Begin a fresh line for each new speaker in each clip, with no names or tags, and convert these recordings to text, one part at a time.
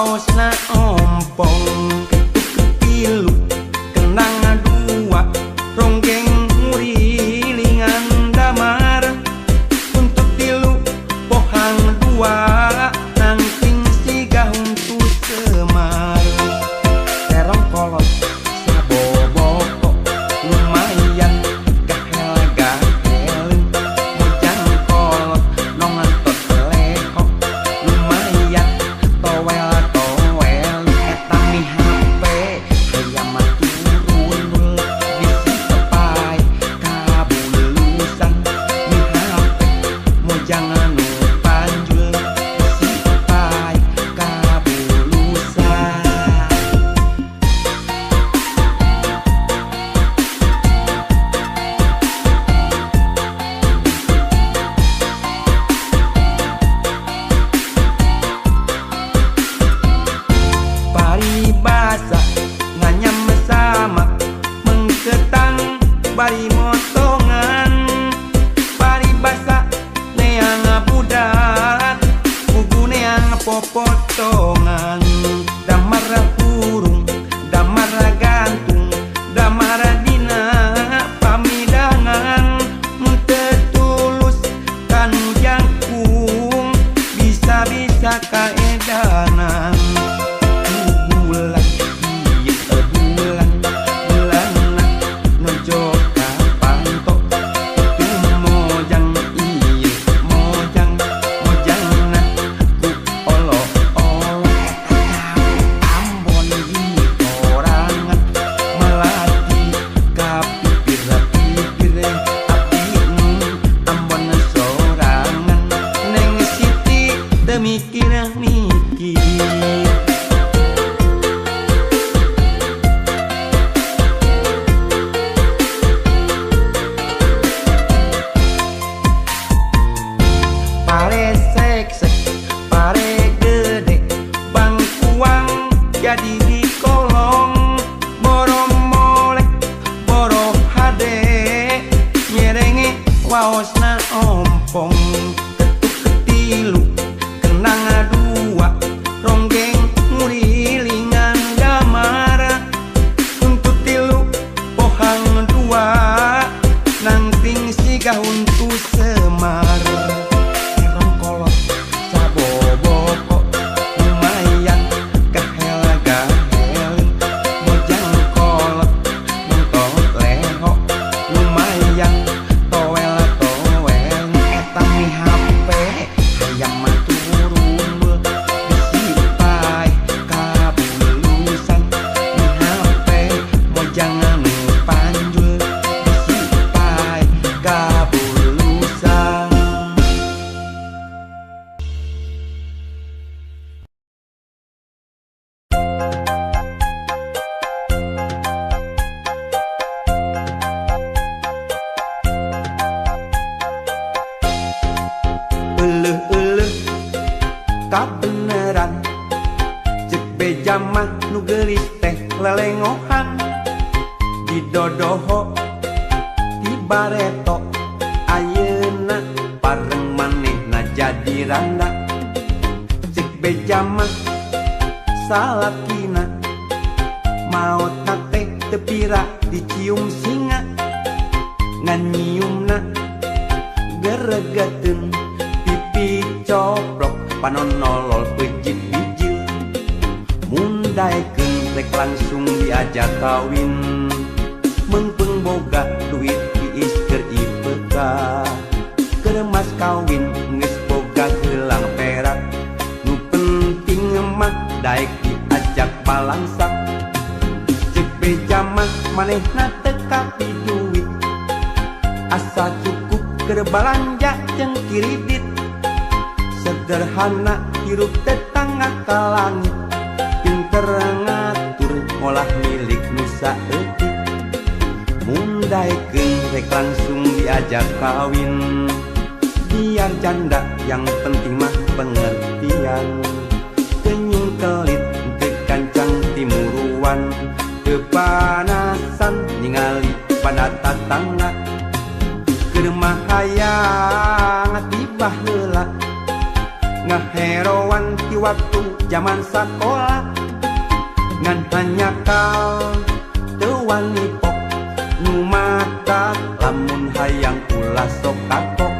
waosna ompong. Ketuk tilu kenang dua ronggeng ngurilingan damar. Untuk tilu pohang dua nangkring siga huntu semar. Terong kolot saboboko lumayan gahel gahel. Mojang kolot nongentot lehok lumayan towel towel. Eta mi HP hayam mah turun bisi tepai kabulusan. Mi HP mojang anu panjul bisi tepai kabulusan. Paribasa nganyam sama mengketang bari motongan. Paribasa neang budak pugu neang popotongan. Damar hurung damar gantung damar dina pamidangan. Mun teu tulus kanu jangkung bisa-bisa kaedanan. Bulan ieu bulan bulanna nojo ka panto. Itu mojang ieu mojang mojangna ku olo olo. Eta cau Ambon di korangan melati ka pipir pipir abdi nu Ambon sorangan. Neng Siti teu mikir mikir. Pare seksek, pare gede, bangkuang jadi di kolong. Boro molek, boro hade, nyerenge waosna ompong. Ketuk ketilu, kenang dua, ronggeng ngurilingan damar. Untuk tilu, pohang dua, nangting siga huntu semar. Terong kolot saboboko lumayan gahel gahel. Mojang kolot nonton lehok lumayan towel towel. Eta mi HP hayam mah turun bisi pae kabulusan. Mi HP mojang anu panjul bisi pae kabulusan. Euleuh-euleuh kabeneran cek beja mah nu geulis teh lelengohan. Didodoho ti bareto ayeuna pareng manehna jadi randa. Cek beja mah salakina maot teh teu pira dicium singa. Ngan nyiumna geregeteun pipi coplok panon nolol pejit bijil. Mun daekeun rek langsung diajak kawin. Meungpeung boga duit tiis keur IPK. Keur mas kawin geus boga gelang perak. Nu penting mah daek diajak balangsak. Cek beja mah manehna teu kapi duit. Asa cukup keur balanja jeung kiridit. Sederhana hirup tetangga ka langit. Pinter ngatur ngolah milik nu saeutik. Mun daekeun rek langsung diajak kawin. Biar janda yang penting mah pengertian. Kenyung kelit teu kancang timuruan. Kepanasan ningali pada tatangga. Keur mah hayang tibah heula. Ngaheroan ti waktu zaman sakola ngan hanyakal teu wani pok nu mata lamun hayang ulah sok kapok.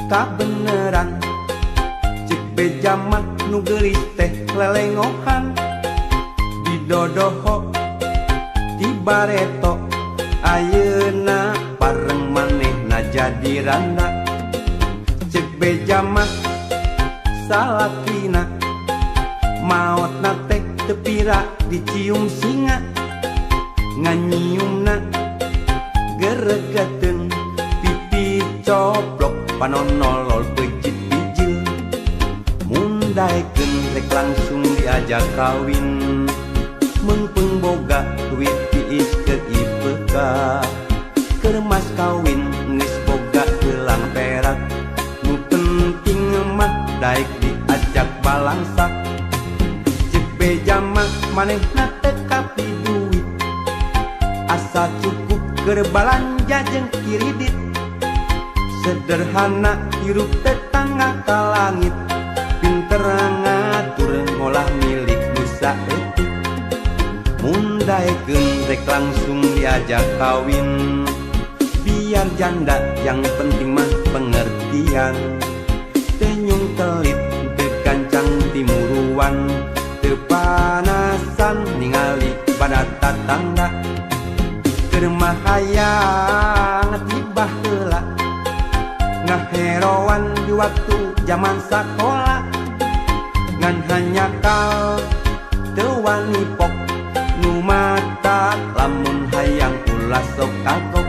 Kabeneran cek beja mah nu geulis teh lelengohan didodoho ti bareto ayeuna pareng manehna jadi randa. Cek beja mah salakina maotna teh teu pira dicium singa nganyiumna geregeteun pipi coplok panon nolol pejit bijil. Mun daekeun rek langsung diajak kawin meungpeung boga duit tiis keur IPK keur mas kawin geus boga gelang perak nu penting mah daek diajak balangsak. Cek beja mah manehna teu kapi duit asa cukup keur balanja jeung kiridit. Sederhana hirup tetangga ka langit pinter ngatur ngolah milik nusa etik. Mun daekeun rek langsung diajak kawin biar janda yang penting mah pengertian. Teu nyung telit teu gancang timuruan teu panasan ningali pada tatangga keur mah hayang tibah heula ngaheroan di waktu zaman sakola ngan hanyakal teu wani pok nu mata lamun hayang ulah sok kagok.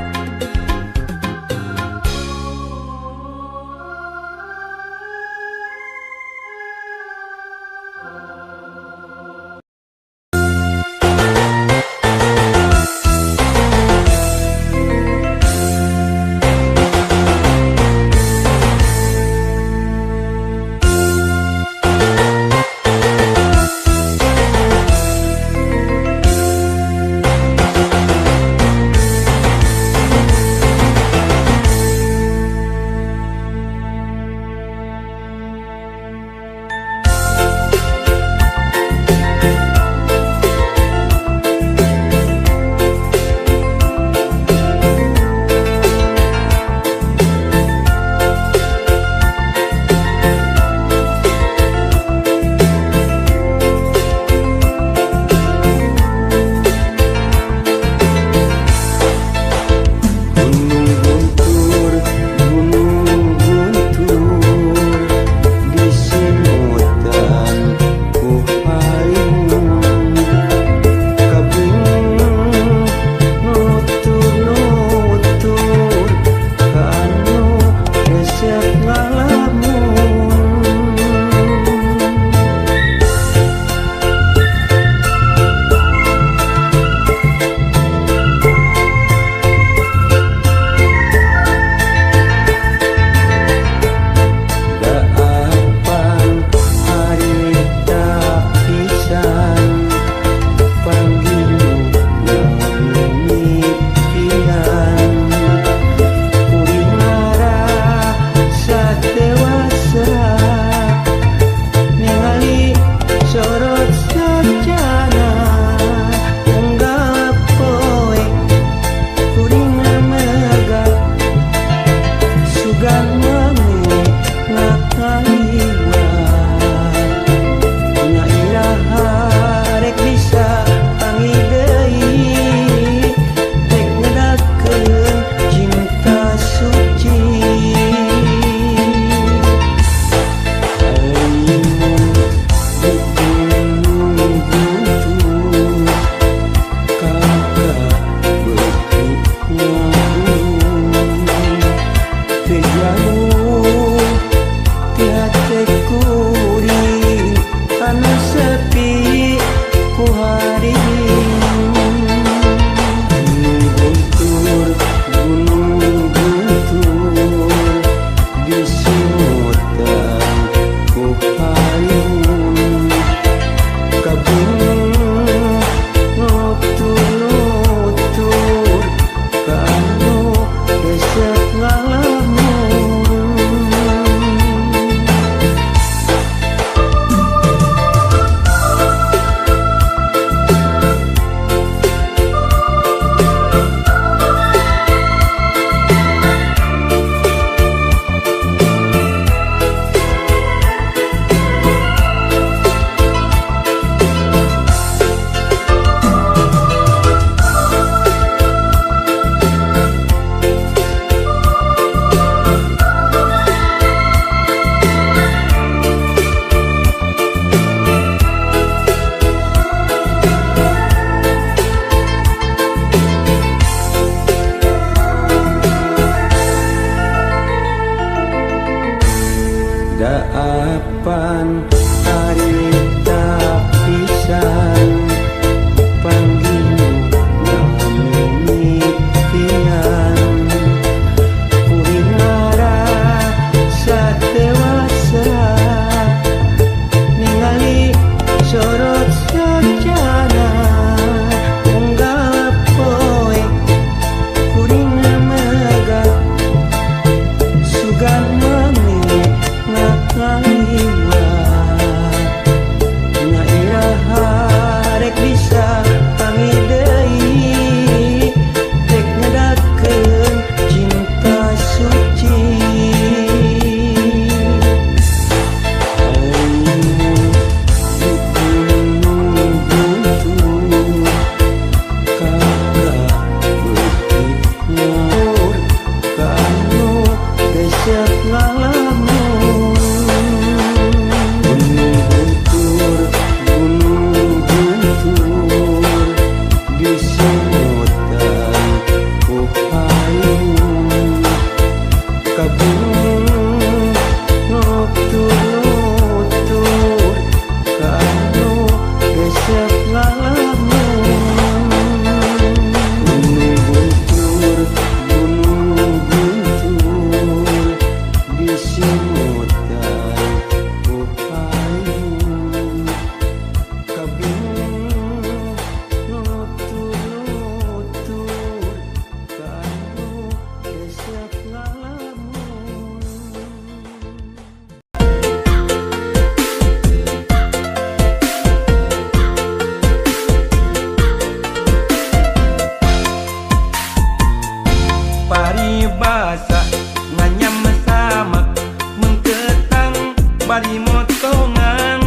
bari motongan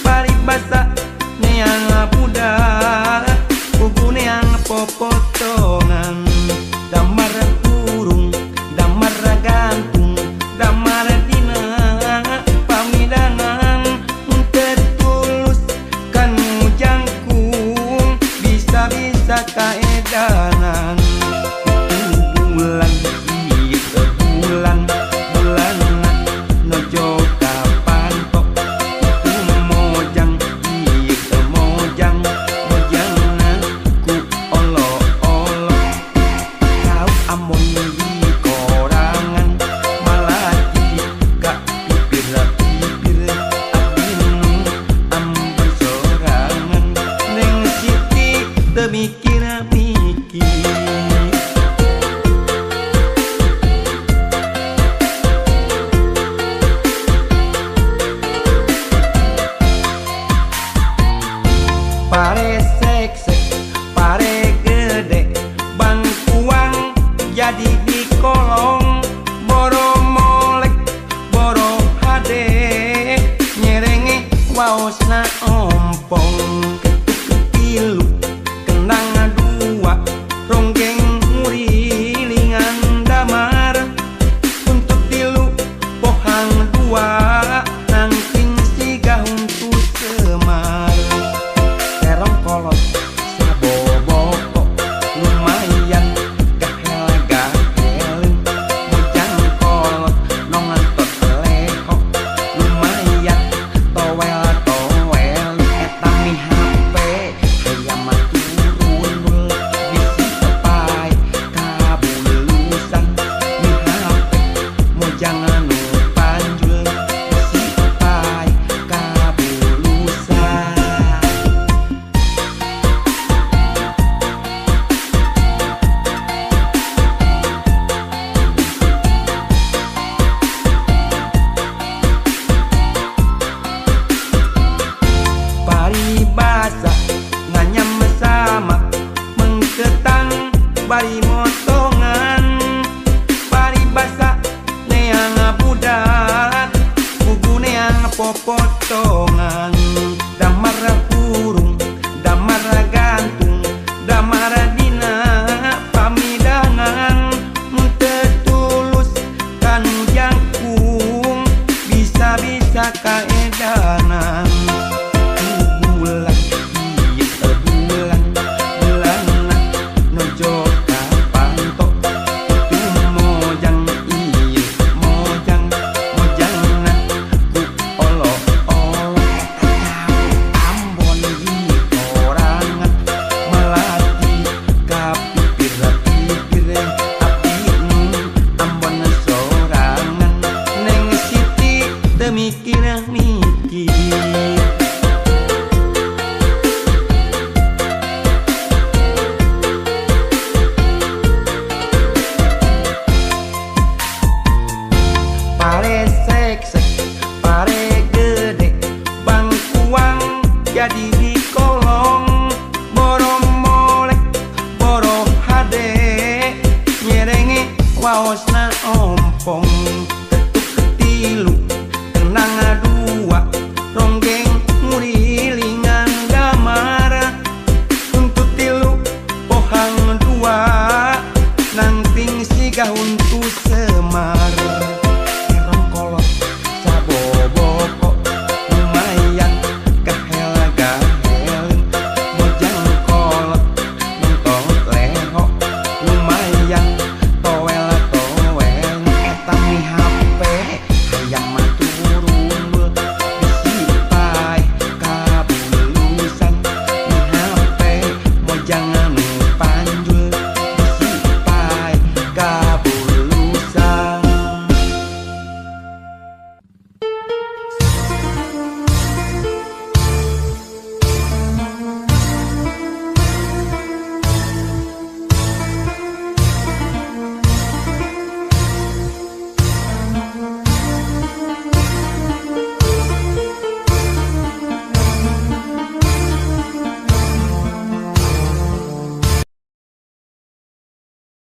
paribasa neang budak pugu neang popotongan damar kurung damar gantung damar dina pamidangan tetulus kanu jangkung bisa-bisa kaedanan bulan ieu bulan bulanna nojo kapantok itu mojang ieu mojang mojangna ku olo-olo kau amon di korangan malati ka pipir-pipir abdi nu ambon sorangan Neng Siti teu mikir-mikir. Pare seksek, pare gede, bangkuang jadi di kolong, boro molek, boro hade, nyerenge waosna ompong, ketuk tilu, kendang dua, ronggeng ngurilingan damar, untuk tilu, pohang dua, nangking siga huntu semar. Terong kolot saboboko lumayan gahel gaheleun mojang kolot nongantot lehok lumayan towel towel eta mi HP hayam mah turun bisi tepai kabulusan mi HP mojang anu panjul bisi tepai kabulusan. Paribasa nganyam sama mengketang bari motongan paribasa neang budak pugu neang popotongan damar kurung damar gantung damar